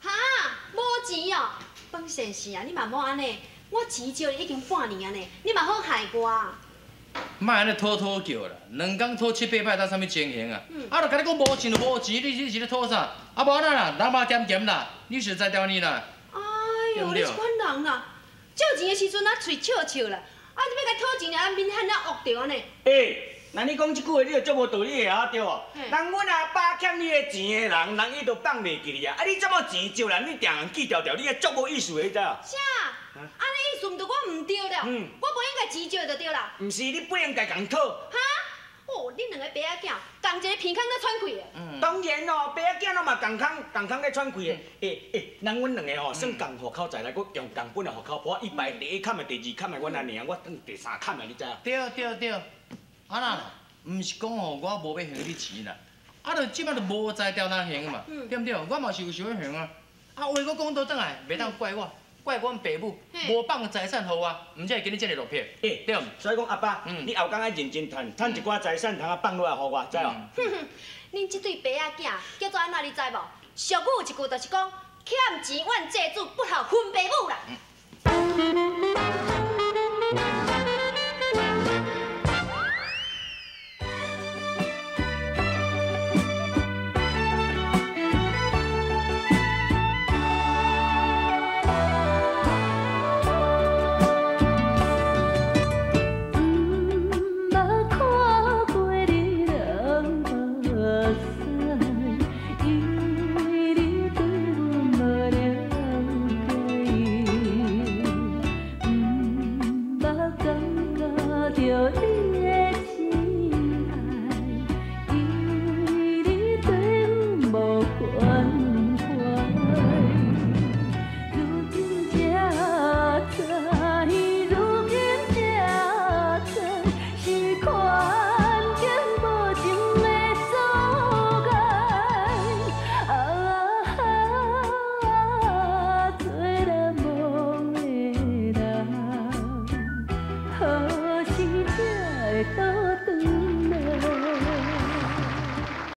哈，无钱哦，方先生啊，你嘛莫按呢，我钱借你已经半年啊呢，你嘛好害我。莫按呢讨讨叫啦，两工讨七八摆，当啥物情形啊？啊，就共你讲无钱就无钱，你是咧讨啥？啊，无按呢啦，人嘛咸咸啦，你实在刁你啦。哎哟，你这款人啦，借钱的时阵啊，喙笑笑啦，啊，你欲共讨钱啊，面按呢恶著按呢。欸，那你讲这句话，你就足无道理的啊，对无？人阮阿爸欠你的钱的人，人伊都放袂记你啊！啊，你这么钱借人，你定人记条条，你也足无意思的，你知无？啥？按呢意思毋就我毋对了？我无应该钱借就对啦。毋是，你不应该共讨。哈？哦，恁两个爸仔囝仝一个鼻孔咧喘气的。当然咯，爸仔囝拢嘛仝空仝空咧喘气的。欸欸，人阮两个吼算仝户口在内，阁用仝本的户口簿，伊排第一坎的，第二坎的，阮阿娘我当第三坎的，你知无？对对对，啊啦，毋是讲吼，我无欲还你钱啦，啊，就这摆就无才调通还嘛，对毋对？我嘛是有想欲还啊，啊话阁讲倒转来，袂当怪我。怪阮爸母無放財產予我，毋才會今日這麼落魄。欸，對毋？所以講阿爸，你後工愛認真趁，趁一寡財產通啊放落來予我，知無？哼哼，恁這對爸仔囝叫做按怎你知無？俗語一句就是講，欠錢怨債主，不孝恨爸母啦。毋捌看過你流目屎，因為你對阮無了解。毋捌感覺著你的慈愛，因為你對阮無關懷。如今才知，如今才知，是環境無情的阻礙。啊，做難忘的人，何時才會倒轉來？